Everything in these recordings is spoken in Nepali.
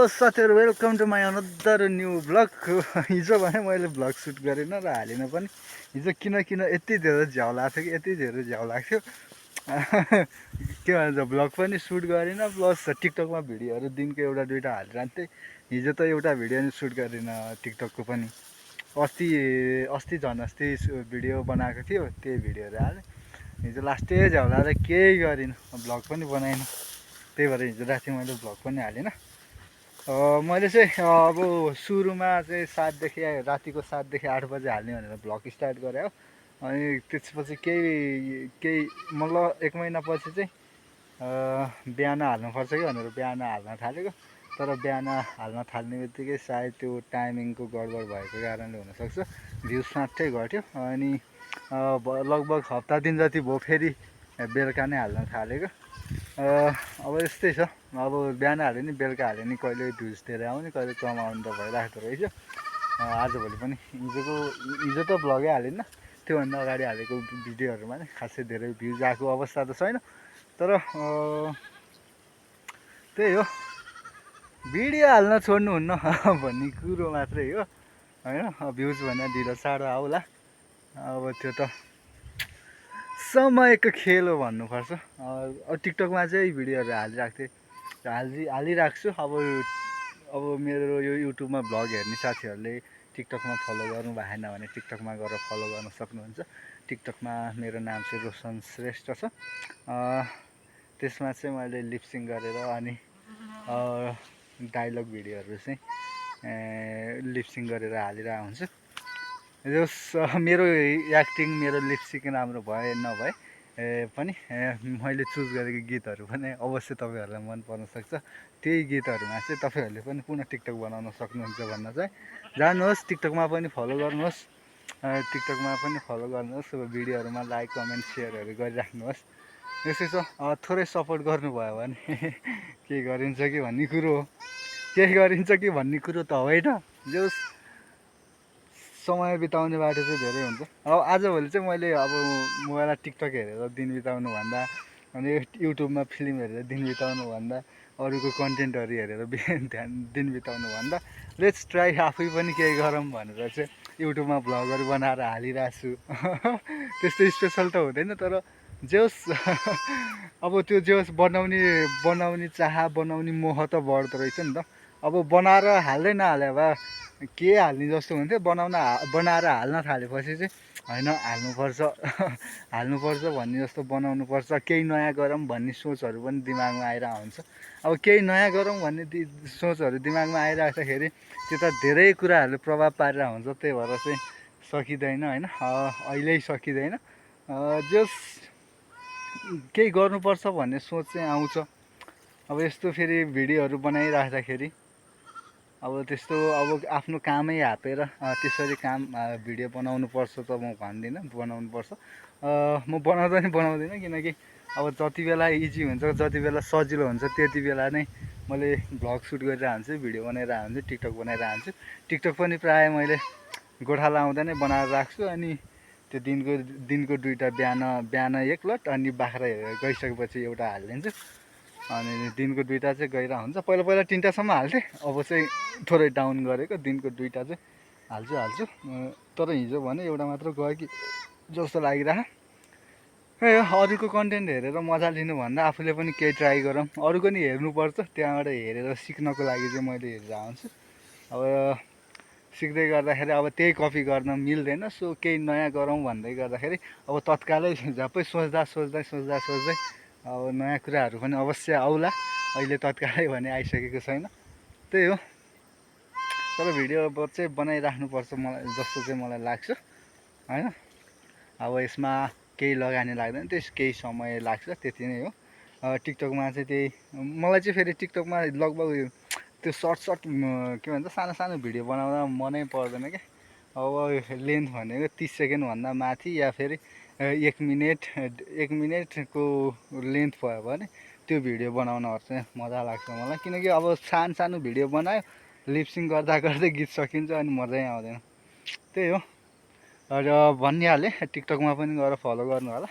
साथीहरु welcome to my another new vlog. हिजो भने मैले ब्लग सुट गरेन र हालिन पनि। हिजो किन यति धेरै झ्याउ लाग्थ्यो कि यति धेरै झ्याउ लाग्थ्यो के भन्छ ब्लग पनि सुट गरिन, प्लस टिकटकमा भिडियोहरू दिनको एउटा दुईटा हालिरहन्थेँ। हिजो त एउटा भिडियो नि सुट गरिन टिकटकको पनि। अस्ति झन् अस्ति भिडियो बनाएको थियो, त्यही भिडियोहरू हालेँ। हिजो लास्टै झ्याउ लाग्दा केही गरिनँ, ब्लग पनि बनाएन। त्यही भएर हिजो राति मैले ब्लग पनि हालिनँ। मैले चाहिँ अब सुरुमा चाहिँ रातिको 7 देखि 8 बजे हाल्ने भनेर भ्लग स्टार्ट गरेँ हो। अनि त्यसपछि केही मतलब 1 महिनापछि चाहिँ बिहान हाल्नुपर्छ कि भनेर बिहान हाल्न थालेको। तर बिहान हाल्न थाल्ने बित्तिकै सायद त्यो टाइमिङको गडबड भएको कारणले हुनसक्छ भ्युज साँच्चै घट्यो। अनि लगभग हप्ता दिन जति भयो फेरि बेलुका नै हाल्न थालेको। अब यस्तै छ, अब बिहान हाल्यो नि बेलुका हाल्यो नि कहिले भ्युज धेरै आउने कहिले कम आउने त भइरहेको रहेछ। आजभोलि पनि हिजो त भ्लगै हालिनँ, त्योभन्दा अगाडि हालेको भिडियोहरूमा नि खासै धेरै भ्युज आएको अवस्था त छैन। तर त्यही हो, भिडियो हाल्न छोड्नुहुन्न भन्ने कुरो मात्रै हो होइन। भ्युज भन्दा ढिलो चाँडो आउला, अब त्यो त समयको खेल हो भन्नुपर्छ। टिकटकमा चाहिँ भिडियोहरू हालिराख्छु। अब मेरो यो युट्युबमा भ्लग हेर्ने साथीहरूले टिकटकमा फलो गर्नु भएन भने टिकटकमा गएर फलो गर्न सक्नुहुन्छ। टिकटकमा मेरो नाम चाहिँ रोशन श्रेष्ठ छ। त्यसमा चाहिँ मैले लिपसिङ गरेर अनि डायलग भिडियोहरू चाहिँ लिपसिङ गरेर हालिरहेको हुन्छु। मेरो एक्टिङ मेरो लिपसिङ राम्रो भए नभए पनि मैले चुज गरेको गीतहरू पनि अवश्य तपाईँहरूलाई मन पर्न सक्छ। त्यही गीतहरूमा चाहिँ तपाईँहरूले पनि पुनः टिकटक बनाउन सक्नुहुन्छ भन्न चाहिँ जानुहोस्। टिकटकमा पनि फलो गर्नुहोस्, भिडियोहरूमा लाइक कमेन्ट सेयरहरू गरिराख्नुहोस्। यसै छ, थोरै सपोर्ट गर्नुभयो भने केही गरिन्छ कि भन्ने कुरो हो। केही गरिन्छ कि भन्ने कुरो त होइन, जो समय बिताउने बाटो चाहिँ धेरै हुन्छ। अब आजभोलि चाहिँ मैले अब मोबाइलमा टिकटक हेरेर दिन बिताउनु भन्दा अनि युट्युबमा फिल्म हेरेर दिन बिताउनु भन्दा अरूको कन्टेन्टहरू हेरेर दिन बिताउनु भन्दा लेट्स ट्राई आफै पनि केही गरौँ भनेर चाहिँ युट्युबमा भ्लगहरू बनाएर हालिरहेको छु। त्यस्तो स्पेसल त हुँदैन, तर जेहोस् अब त्यो जेहोस् बनाउने चाह बनाउने मोह त बढ्दो रहेछ नि त। अब बनाएर हाल्दै नहाले भए के हाल्ने जस्तो हुन्थ्यो। बनाएर हाल्न थालेपछि चाहिँ होइन हाल्नुपर्छ भन्ने जस्तो बनाउनुपर्छ, केही नयाँ गरौँ भन्ने सोचहरू पनि दिमागमा आइरहेको हुन्छ। अब केही नयाँ गरौँ भन्ने सोचहरू दिमागमा आइराख्दाखेरि त्यो त धेरै कुराहरूले प्रभाव पारिरहेको हुन्छ। त्यही भएर चाहिँ सकिँदैन होइन, अहिले सकिँदैन। जस केही गर्नुपर्छ भन्ने सोच चाहिँ आउँछ। अब यस्तो फेरि भिडियोहरू बनाइराख्दाखेरि अब त्यस्तो अब आफ्नो कामै हापेर त्यसरी भिडियो बनाउनु पर्छ त म भन्दिनँ, बनाउनु पर्छ। म बनाउँदिनँ किनकि अब जति बेला इजी हुन्छ, जति बेला सजिलो हुन्छ त्यति बेला नै मैले भ्लग सुट गरिरहेको हुन्छु, भिडियो बनाइरहेको हुन्छु, टिकटक बनाइरहेको हुन्छु। टिकटक पनि प्रायः मैले गोठाला आउँदा नै बनाएर राख्छु। अनि त्यो दिनको 2टा बिहान 1 लट अनि बाख्रा हेरेर गइसकेपछि एउटा हालिदिन्छु। अनि दिनको 2टा चाहिँ गइरहेको हुन्छ। पहिला 3टासम्म हाल्थेँ, अब चाहिँ थोरै डाउन गरेको, दिनको 2टा चाहिँ हाल्छु। तर हिजो भने एउटा मात्र गयो कि जस्तो लागिरह। अरूको कन्टेन्ट हेरेर मजा लिनुभन्दा आफूले पनि केही ट्राई गरौँ। अरूको नि हेर्नुपर्छ, त्यहाँबाट हेरेर सिक्नको लागि चाहिँ मैले हेरिरहेको हुन्छु। अब सिक्दै गर्दाखेरि अब त्यही कपी गर्न मिल्दैन, सो केही नयाँ गरौँ भन्दै गर्दाखेरि अब तत्कालै झ्याप्पै सोच्दा अब नयाँ कुराहरू पनि अवश्य आउला। अहिले तत्कालै भने आइसकेको छैन, त्यही हो। तर भिडियो चाहिँ बनाइराख्नुपर्छ जस्तो चाहिँ मलाई लाग्छ होइन। अब यसमा केही लगानी लाग्दैन, केही समय लाग्छ, त्यति नै हो। टिकटकमा चाहिँ त्यही मलाई चाहिँ फेरि टिकटकमा लगभग त्यो सर्ट के भन्छ सानो भिडियो बनाउँदा मनै पर्दैन क्या। अब लेन्थ भनेको 30 सेकेन्डभन्दा माथि या फेरि 1 मिनटको लेन्थ भयो भने त्यो भिडियो बनाउनहरू चाहिँ मजा लाग्छ मलाई। किनकि अब सानो भिडियो बनायो, लिपसिङ गर्दा गीत सकिन्छ अनि मजै आउँदैन। त्यही हो, र भनिहालेँ टिकटकमा पनि गएर फलो गर्नु होला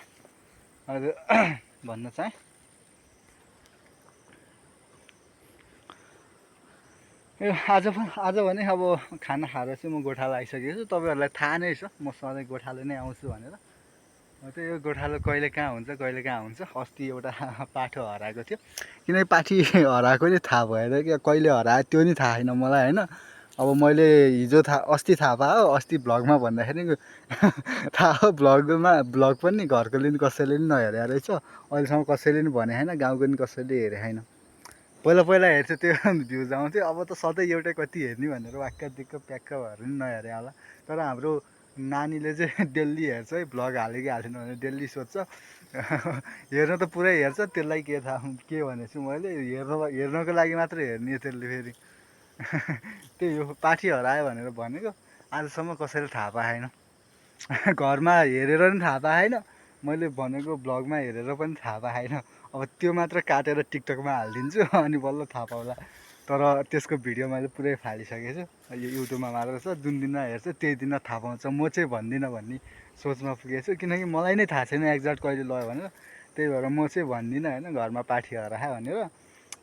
भन्न चाहेँ। आज भने अब खाना खाएर चाहिँ म गोठालो आइसकेको छु। तपाईँहरूलाई थाहा नै छ म सधैँ गोठालो नै आउँछु भनेर। त्यही यो गोठालो कहिले कहाँ हुन्छ कहिले कहाँ हुन्छ। अस्ति एउटा पाठो हराएको थियो, किनकि पाठी हराएको नि थाहा भएन क्या, कहिले हरायो त्यो नि थाहा छैन मलाई होइन। अब मैले हिजो अस्ति थाहा पायो, अस्ति भ्लगमा भन्दाखेरि थाहा हो। भ्लग पनि घरकोले नि कसैले नि नहेरे रहेछ अहिलेसम्म, कसैले नि भने छैन, गाउँको नि कसैले हेरे छैन। पहिला पहिला हेर्छ त्यो भ्युज आउँथ्यो, अब त सधैँ एउटै कति हेर्ने भनेर वाक्क दिक्क प्याक्क भएर नि नहेरे होला। तर हाम्रो नानीले चाहिँ डेली हेर्छ है, भ्लग हाल्यो कि हालेन भनेर डेली सोध्छ। हेर्न त पुरै हेर्छ, त्यसलाई के थाहा के भनेछु मैले, हेर्नको लागि मात्रै हेर्ने त्यसले फेरि। त्यही हो, पाठी हरायो भनेर भनेको आजसम्म कसैले थाहा पाएन। घरमा हेरेर पनि थाहा पाएन, मैले भनेको भ्लगमा हेरेर पनि थाहा पाएन। अब त्यो मात्र काटेर टिकटकमा हालिदिन्छु अनि बल्ल थाहा पाउला। तर त्यसको भिडियो मैले पुरै फालिसकेको छु, यो युट्युबमा मात्र छ। जुन दिन हेर्छ त्यही दिन थाहा पाउँछ, म चाहिँ भन्दिनँ भन्ने सोचमा पुगेको छु। किनकि मलाई नै थाहा छैन एक्ज्याक्ट कहिले लयो भनेर, त्यही भएर म चाहिँ भन्दिनँ होइन घरमा पाठी हरायो भनेर।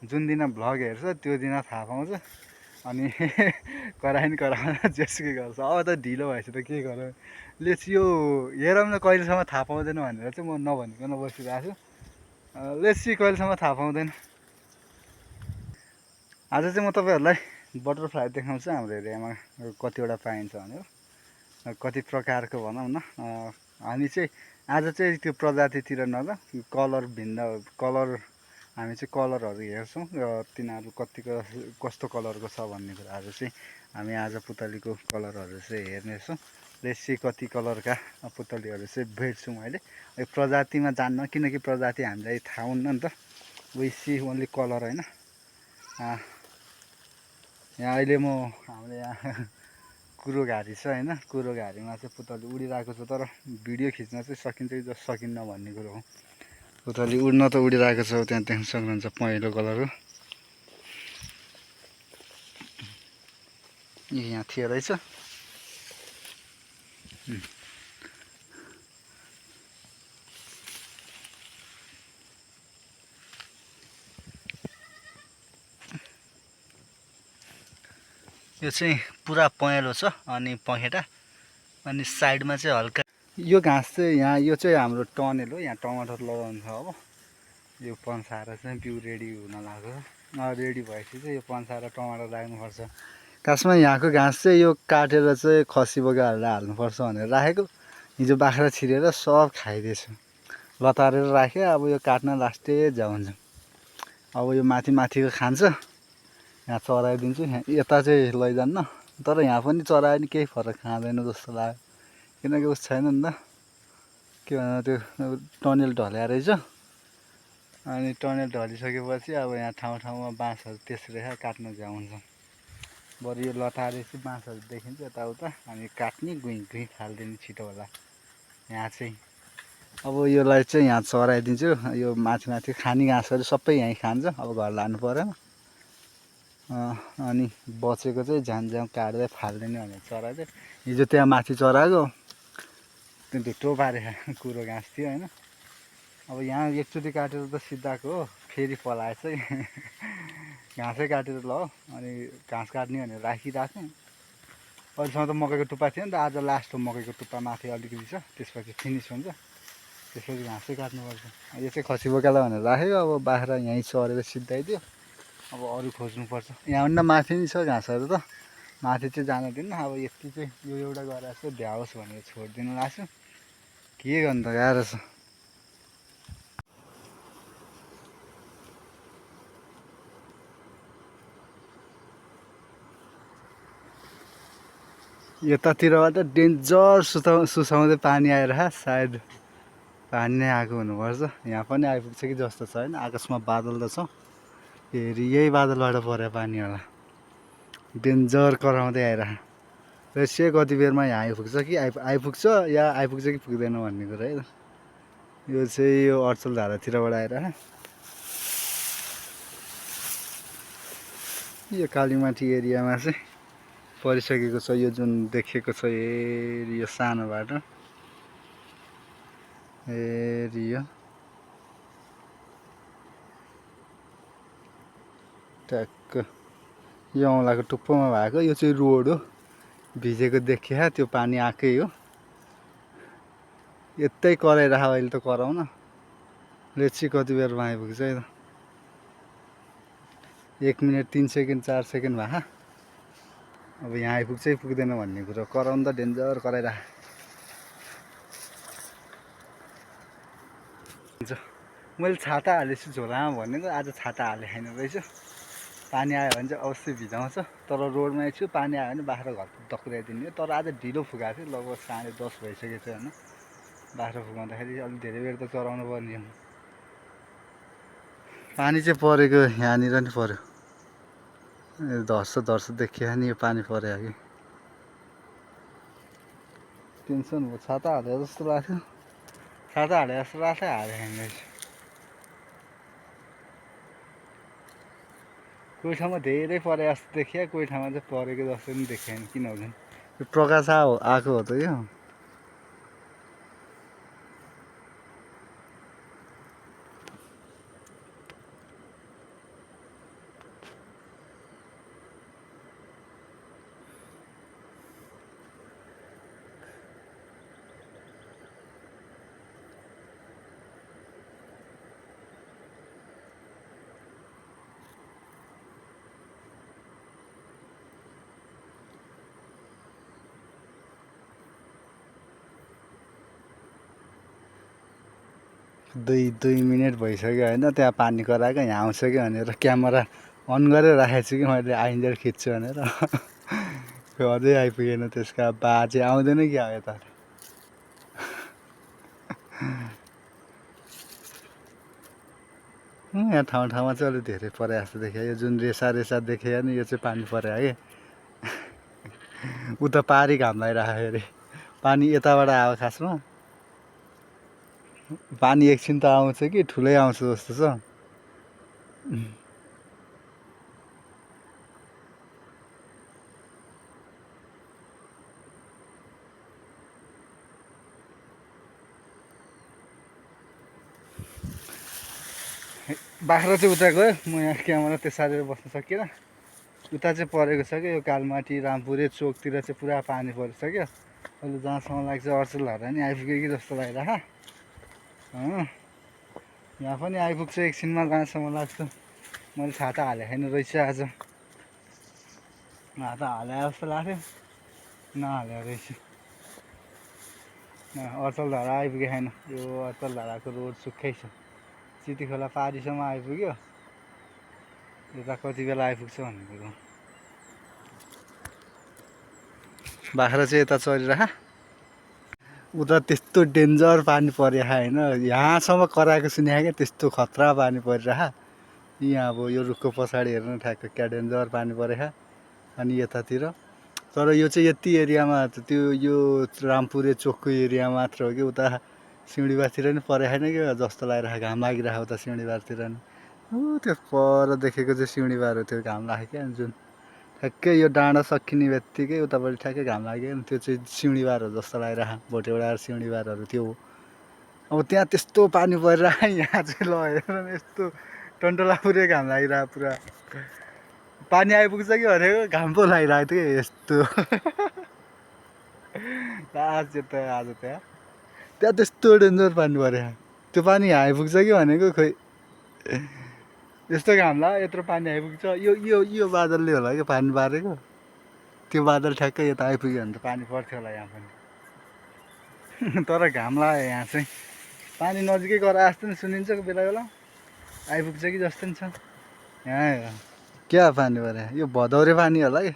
जुन दिन भ्लग हेर्छ त्यो दिन थाहा पाउँछ। अनि कराइन कराउन जेसुकै गर्छ। अब त ढिलो भएछ त के गरौँ। लेट्स यो हेरौँ न कहिलेसम्म थाहा पाउँदैन भनेर चाहिँ म नभनिकन बसिरहेको छु। लेट्स सी कहिलेसम्म थाहा पाउँदैन। आज चाहिँ म तपाईँहरूलाई बटरफ्लाई देखाउँछु हाम्रो एरियामा कतिवटा पाइन्छ भनेर, कति प्रकारको भनौँ न। हामी चाहिँ आज चाहिँ त्यो प्रजातितिर नल कलर भिन्न कलर, हामी चाहिँ कलरहरू हेर्छौँ र तिनीहरू कतिको कस्तो कलरको छ भन्ने कुराहरू चाहिँ हामी आज पुतलीको कलरहरू चाहिँ हेर्नेछौँ। लेट्स कति कलरका पुतलीहरू चाहिँ भेट्छु मैले प्रजातिमा जान्न, किनकि प्रजाति हामीलाई थाहा हुन्न नि त। वी सी ओन्ली कलर होइन। यहाँ अहिले म हाम्रो यहाँ कुरो घारी छ होइन, कुरो घारीमा चाहिँ पुतली उडिरहेको छ, तर भिडियो खिच्न चाहिँ सकिन्छ कि सकिन्न भन्ने कुरो हो। पुतली उड्न त उडिरहेको छ, त्यहाँ देख्न सक्नुहुन्छ पहेँलो कलरको। यहाँ थियो रहेछ। यो चाहिँ पुरा पहेँलो छ अनि पखेटा, अनि साइडमा चाहिँ हल्का यो घाँस चाहिँ यहाँ, यो चाहिँ हाम्रो टनेल हो। यहाँ टमाटर लगाउनु छ। अब यो पन्साएर चाहिँ बिउ रेडी हुन लाग्यो। रेडी भएपछि चाहिँ यो पन्साएर टमाटर राख्नुपर्छ। खासमा यहाँको घाँस चाहिँ यो काटेर चाहिँ खसी बोकाएर हाल्नुपर्छ भनेर राखेको। हिजो बाख्रा छिरेर सब खाइदिएछ, लतारेर राख्यो। अब यो काट्न लास्टै जान्छ। अब यो माथि माथिको खान्छ, यहाँ चराइदिन्छु। यता चाहिँ लैजान्न, तर यहाँ पनि चरायो नि केही फरक खाँदैन जस्तो लाग्यो, किनकि उस छैन नि त। के भन्नु, त्यो टनेल ढल्या रहेछ। अनि टनेल ढलिसकेपछि अब यहाँ ठाउँ ठाउँमा बाँसहरू त्यसरी काट्न जान्छ। बरु यो लतारेपछि बाँसहरू देखिन्छ यताउता, अनि काट्ने गुइँ फालिदिने छिटो होला। यहाँ चाहिँ अब यसलाई चाहिँ यहाँ चराइदिन्छु। यो माथि माथि खाने घाँसहरू सबै यहीँ खान्छ। अब घर लानु परेन। अनि बचेको चाहिँ झ्याङ काट्दै फालिदिने भनेर चराइदियो। हिजो त्यहाँ माथि चराएको त्यो ढुट्टो पारे कुरो घाँस थियो होइन। अब यहाँ एकचोटि काटेर त सिद्धाएको हो, फेरि पलाएछ है। घाँसै काटेर ल, अनि घाँस काट्ने भनेर राखिरहेको। अहिलेसम्म त मकैको टुप्पा थियो नि त, आज लास्ट हो मकैको टुप्पा माथि अलिकति छ, त्यसपछि फिनिस हुन्छ। त्यसपछि घाँसै काट्नुपर्छ। यो चाहिँ खसी बोकाला भनेर राखेको। अब बाख्रा यहीँ चरेर सिद्धाइदियो, अब अरू खोज्नुपर्छ। यहाँभन्दा माथि नि छ घाँसहरू त, माथि चाहिँ जान दिन्न। अब यति चाहिँ यो एउटा गरेर चाहिँ भ्याओस् भनेर छोडिदिनु लाग्छु। के गर्नु त गाह्रो छ। यतातिरबाट डेन्जर सुसाउँदै पानी आएर सायद पानी नै आएको हुनुपर्छ। यहाँ पनि आइपुग्छ कि जस्तो छ होइन। आकाशमा बादल त छ, फेरि यही बादलबाट पऱ्यो पानी होला। डेन्जर कराउँदै आइरह र कति बेरमा यहाँ आइपुग्छ कि आइपुग्छ या आइपुग्छ कि पुग्दैन भन्ने कुरा है त। यो चाहिँ यो अर्चल धारातिरबाट आइरह। यो कालीमाटी एरियामा चाहिँ परिसकेको छ। यो जुन देखेको छ यो सानो बाटो एरिया ट्याक्क यो औँलाको टुप्पोमा भएको यो चाहिँ रोड हो भिजेको देखिया त्यो पानी आएकै हो यतै कराइराख अहिले त कराउन लेट्स सी कति बेरमा आइपुग्छ है त 1 मिनेट 3 सेकेन्ड 4 सेकेन्ड भए अब यहाँ आइपुग्छ पुग्दैन भन्ने कुरो कराउनु त डेन्जर कराइराख हुन्छ मैले छाता हालेछु झोलामा भनेको आज छाता हाले छैन रहेछ पानी आयो भने चाहिँ अवश्य भिजाउँछ तर रोडमा छु पानी आयो भने बाख्रा घर दक्राइदिने तर आज ढिलो फुकाएको थियो लगभग 10:30 भइसकेको छ होइन बाख्रा फुकाउँदाखेरि अलिक धेरै बेर त चराउनु पर्ने हो पानी चाहिँ परेको यहाँनिर नि पर्यो धर्छ देखियो नि यो पानी पऱ्यो कि टेन्सन भयो छाता हाले जस्तो लाग्थ्यो छाता हाले जस्तो लाग्थ्यो हाले छैन रहेछ कोही ठाउँमा धेरै परे जस्तो देखियो कोही ठाउँमा चाहिँ परेको जस्तो पनि देखिएन किन हुँदैन यो प्रकाश आएको हो त यो दुई मिनट भइसक्यो होइन त्यहाँ पानी कराएको यहाँ आउँछ कि भनेर क्यामेरा अन गरेर राखेको छु कि मैले आइन्जेल खिच्छु भनेर अझै आइपुगेन त्यसका बाजे आउँदैन कि अब यता यहाँ ठाउँमा चाहिँ अलिक धेरै परे जस्तो देखियो यो जुन रेसा देखियो नि यो चाहिँ पानी पऱ्यो है उता पारी घाम लागिरहेको अरे पानी यताबाट आयो खासमा पानी एकछिन त आउँछ कि ठुलै आउँछ जस्तो छ बाख्रा चाहिँ उता गयो म यहाँ क्यामेरा त्यसरी बस्न सकिनँ उता चाहिँ परेको छ क्या यो कालमाटी रामपुरे चोकतिर चाहिँ पुरा पानी परिसक्यो अहिले जहाँसम्म लाग्छ अर्चलहरू नि आइपुग्यो कि जस्तो लागिरह यहाँ पनि आइपुग्छ एकछिनमा जहाँसम्म लाग्छ मैले छाता हाले छैन रहेछ आज छाता हाले जस्तो लाग्थ्यो नहाले रहेछ अर्चल धारा आइपुगेको छैन यो अर्चल धाराको रोड सुक्खै छ चिती खोला पारीसम्म आइपुग्यो यता कति बेला आइपुग्छ भन्ने कुरो बाख्रा चाहिँ यता चरिरह उता त्यस्तो डेन्जर पानी परिरह होइन यहाँसम्म कराएको सुने क्या त्यस्तो खतरा पानी परिरह यहाँ अब यो रुखको पछाडि हेर्नु ठ्याक्क क्या डेन्जर पानी परेछ अनि यतातिर तर यो चाहिँ यति एरियामा त्यो यो रामपुरे चोकको एरिया मात्र हो कि उता सिउँडीबारतिर नि परेको छैन कि जस्तो लागिरहेको घाम लागिरहेको उता सिउँडीबारतिर नि त्यो पर देखेको चाहिँ सिउँडीबार हो त्यो घाम लाग्यो क्या जुन ठ्याक्कै यो डाँडा सकिने बित्तिकै उतापट्टि ठ्याक्कै घाम लाग्यो नि त्यो चाहिँ सिउँडीबार हो जस्तो लागिरहेको भोटेबाट सिउँडीबारहरू त्यो हो अब त्यहाँ त्यस्तो पानी परिरहेको यहाँ चाहिँ ल हेर यस्तो टन्टलापुरै घाम लागिरहेको पुरा पानी आइपुग्छ कि भनेको घाम पो लागिरहेको थियो यस्तो आज त्यहाँ त्यस्तो डेन्जर पानी पऱ्यो त्यो पानी यहाँ आइपुग्छ कि भनेको खोइ यस्तो घाम ला यत्रो पानी आइपुग्छ यो यो यो बादलले होला क्या पानी पारेको त्यो बादल ठ्याक्कै यता आइपुग्यो भने त पानी पर्थ्यो होला यहाँ पनि तर घाम लाग्यो यहाँ चाहिँ पानी नजिकै गरा जस्तो नि सुनिन्छ बेला बेला आइपुग्छ कि जस्तो नि छ यहाँ क्या पानी पऱ्यो यो भदौरे पानी होला कि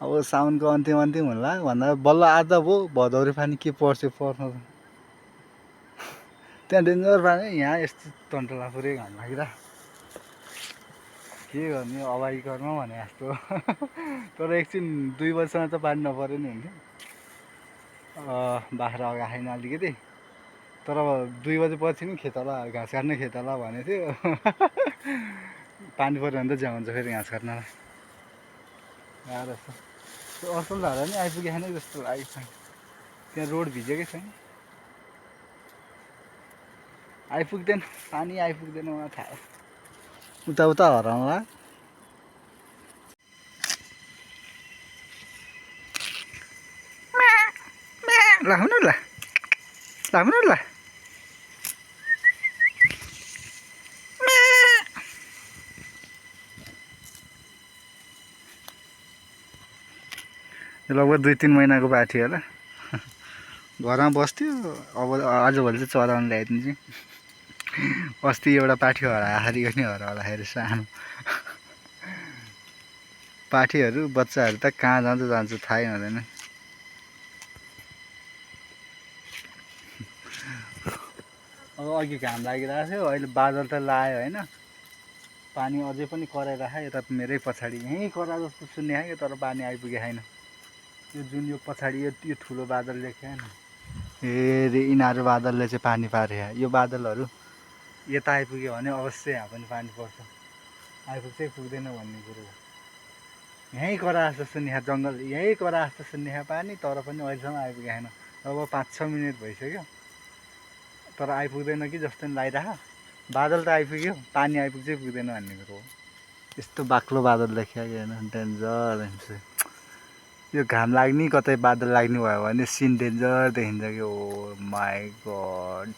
अब साउनको अन्तिम होला भन्दा बल्ल आधा भयो भदौरे पानी के पर्छ पर्नु त त्यहाँ डेन्जर पानी यहाँ यस्तो टन्टलापुरै घाम लागिरह के गर्ने अभागी कर्म भने जस्तो तर एकछिन 2 बजीसम्म त पानी नपऱ्यो नि हुन्थ्यो बाख्रा अगाएन अलिकति तर अब 2 बजेपछि नि खेताला घाँस काट्ने खेताला भनेको थियो पानी पऱ्यो भने त ज्याउ हुन्छ फेरि घाँस काट्नलाई गाह्रो छ त्यो असल धारा नि आइपुगेको छैन जस्तो लाग्यो त्यहाँ रोड भिजेकै छैन आइपुग्दैन पानी आइपुग्दैन मलाई थाहा उता हराउँला ल हुन ल हुन ल लगभग 2-3 महिनाको पाठी होला घरमा बस्थ्यो अब आजभोलि चाहिँ चराउनु ल्याइदिन्छु अस्ति एउटा पाठी हराहारी पनि हराउँदाखेरि सानो पाठीहरू बच्चाहरू त कहाँ जान्छ थाहै हुँदैन अब अघि घाम लागिरहेको थियो अहिले बादल त लायो होइन पानी अझै पनि कराइराख यता मेरै पछाडि यहीँ करा जस्तो सुन्ने खायो तर पानी आइपुगे छैन यो जुन यो पछाडि यो ठुलो बादल देख्यो नि फेरि यिनीहरू बादलले चाहिँ पानी पारे यो बादलहरू यता आइपुग्यो भने अवश्य यहाँ पनि पानी पर्छ आइपुग्छै पुग्दैन भन्ने कुरो हो यहीँ करा जस्तो सुन्ने जङ्गल यहीँ करा जस्तो सुन्ने पानी तर पनि अहिलेसम्म आइपुगेको छैन अब 5-6 मिनट भइसक्यो तर आइपुग्दैन कि जस्तो नि लागिरह बादल त आइपुग्यो पानी आइपुग्छै पुग्दैन भन्ने कुरो हो यस्तो बाक्लो बादल देखियो कि होइन डेन्जर हुन्छ यो घाम लाग्ने कतै बादल लाग्ने भयो भने सिन डेन्जर देखिन्छ कि ओ माई गड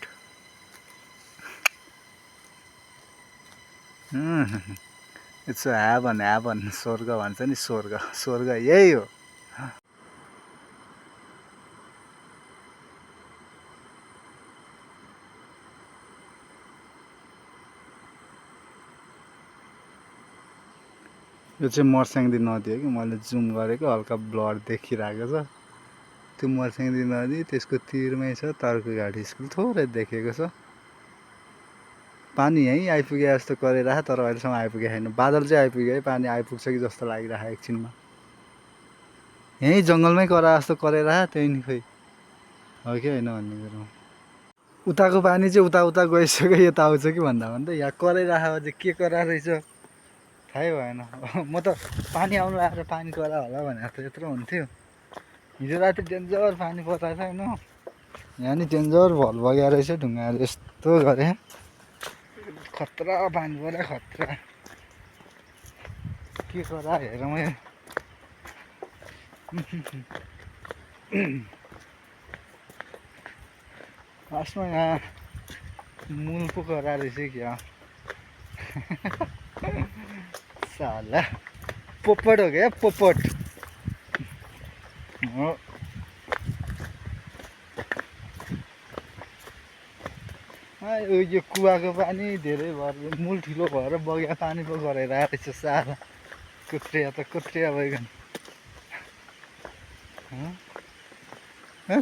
इट्स हेभन स्वर्ग भन्छ नि स्वर्ग यही हो यो चाहिँ मर्स्याङ्दी नदी हो कि मैले जुम गरेको हल्का ब्लर देखिरहेको छ त्यो मर्स्याङ्दी नदी त्यसको तिरमै छ तर्कुघाट स्कुल थोरै देखेको छ पानी यहीँ आइपुगे जस्तो गरिरह तर अहिलेसम्म आइपुगेको छैन बादल चाहिँ आइपुग्यो है पानी आइपुग्छ कि जस्तो लागिरह एकछिनमा यहीँ जङ्गलमै करा जस्तो गरिरह त्यही नि खोइ हो कि होइन भन्ने कुरो उताको पानी चाहिँ उता गइसक्यो यता आउँछ कि भन्दा यहाँ कराइरह चाहिँ के करा रहेछ थाहै भएन म त पानी आउनु आएर पानी करा होला भनेर त यत्रो हुन्थ्यो हिजो राति डेन्जर पानी परेको छ होइन यहाँ नि डेन्जर भल बगेर रहेछ ढुङ्गाहरू यस्तो गरे खतरा पानी पऱ्यो खतरा के करा हेरौँ लास्टमा यहाँ मूल पो करा रहेछ क्या साला पोपट हो क्या पोपट यो कुवाको पानी धेरै भएर मूल ठुलो भएर बगिया पानी पो गरेर आएछ साला कुत्रिया भइगयो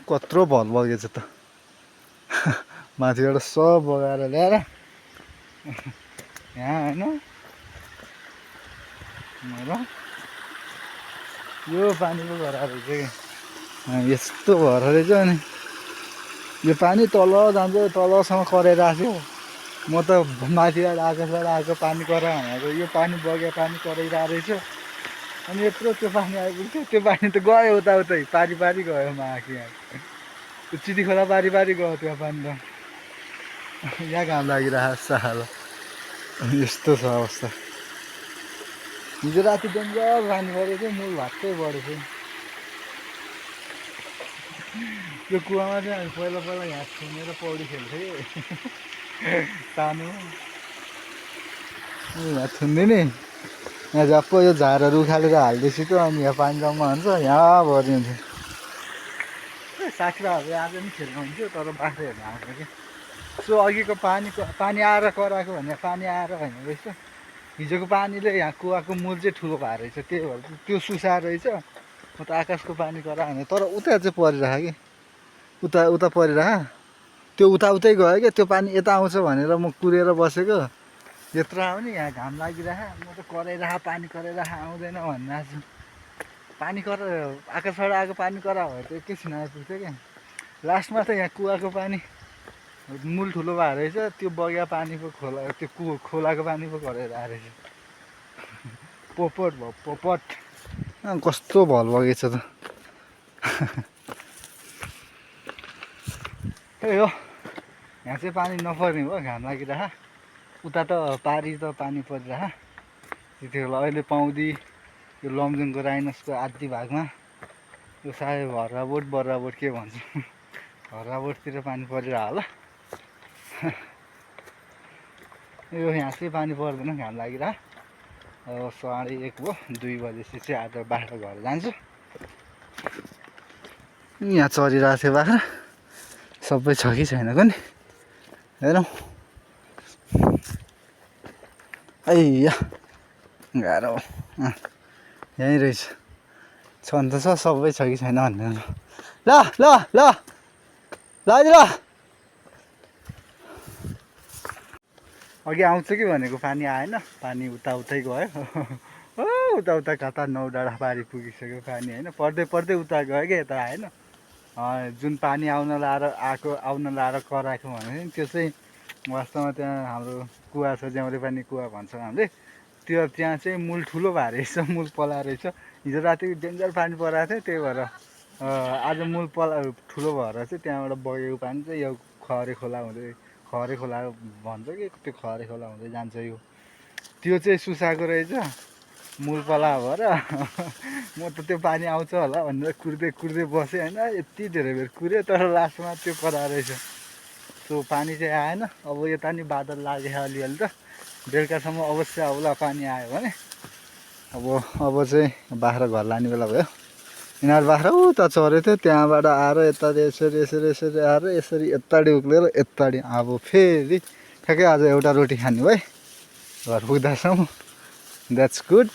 कत्रो भल बगेछ त माथिबाट सब बगाएर ल्याएर यहाँ होइन यो पानी पो गरेर रहेछ कि यस्तो भएर रहेछ अनि यो पानी तल जान्छ तलसम्म कराइरहेको म त माथिबाट आकाशबाट आएको पानी करा भनेको यो पानी बग्या पानी कराइरहेको रहेछ अनि यत्रो त्यो पानी आइपुग्थ्यो त्यो पानी त गयो उतै पारी गयो माथि त्यो चिटी खोला पारी गयो त्यो पानी त यहाँ घाम लागिरहेको सालो यस्तो छ अवस्था हिजो राति डेन्जर पानी परेको थियो मूल भाक्कै बढेको थियो यो कुवामा चाहिँ हामी पहिला यहाँ छुमेर पौडी खेल्थ्यो सानो यहाँ छुन्दै नि यहाँ झप्प यो झारहरू उखालेर हाल्दैछु त अनि यहाँ पानी जम्मा हुन्छ यहाँ भरि हुन्थ्यो साथीभाइहरू आज पनि खेल्नु हुन्थ्यो तर बाख्रेहरू आएको कि सो अघिको पानी आएर कराएको भने पानी आएर होइन रहेछ हिजोको पानीले यहाँ कुवाको मूल चाहिँ ठुलो भएको रहेछ त्यही भएर त्यो सुसाएर रहेछ म त आकाशको पानी करा भने तर उता चाहिँ परिरह कि उता परिरह त्यो उतै गयो क्या त्यो पानी यता आउँछ भनेर म कुरेर बसेको यत्रो आउने यहाँ घाम लागिरह म त कराइरह पानी कराइरह आउँदैन भन्न छु पानी करा आकाशबाट आएको पानी करा भयो त एकैछिन आइपुग्थ्यो क्या लास्टमा त यहाँ कुवाको पानी मूल ठुलो भएको रहेछ त्यो बग्या पानी पो खोला त्यो खोलाको पानी पो गरेर आएको रहेछ पोपट भयो पोपट कस्तो भल बगेछ त त्यही हो यहाँ चाहिँ पानी नपर्ने हो घाम लागिरह उता त पारी त पानी परिरह त्यति बेला अहिले पाउँदी यो लमजुङको राइनसको आधी भागमा यो सायद हर्राबोट बर्राबोट के भन्छ हर्राबोटतिर पानी परिरह होला यो यहाँ चाहिँ पानी पर्दैन घाम लागिरह अब 1:30 भयो 2 बजेपछि चाहिँ आज बाख्रा घर जान्छु यहाँ चरिरहेको थियो बाख्रा सबै छ कि छैन कुनि हेरौँ ऐया गाह्रो यहीँ रहेछ छन् त छ सबै छ कि छैन भन्ने ल ल ल ल अघि आउँछ कि भनेको पानी आएन पानी उता उतै गयो उता उता कता 9 डाँडा पारी पुगिसक्यो पानी होइन पर्दै पर्दै उता गयो कि यता आएन जुन पानी आउन लाएर कराएको भने त्यो चाहिँ वास्तवमा त्यहाँ हाम्रो कुवा छ ज्याउरे पानी कुवा भन्छौँ हामीले त्यो त्यहाँ चाहिँ मूल ठुलो भएर रहेछ मूल पला रहेछ हिजो राति डेन्जर पानी परेको थियो त्यही भएर आज मूल पला ठुलो भएर चाहिँ त्यहाँबाट बगेको पानी चाहिँ यो खरे खोला भन्छ कि त्यो खरे खोला हुँदै जान्छ यो त्यो चाहिँ सुसाएको रहेछ मूल पला भएर म त त्यो पानी आउँछ होला भनेर कुर्दै कुर्दै बसेँ होइन यति धेरै बेर कुरेँ तर लास्टमा त्यो परा रहेछ त्यो पानी चाहिँ आएन अब यता नि बादल लाग्यो अलिअलि त बेलुकासम्म अवश्य आउला पानी आयो भने अब चाहिँ बाख्रा घर लाने बेला भयो यिनीहरू बाख्रा उता चरेको थियो त्यहाँबाट आएर यता यसरी आएर यसरी यताडि उक्लेर यताडि अब फेरि ठ्याक्कै आज एउटा रोटी खाने भाइ घर पुग्दासम्म द्याट्स गुड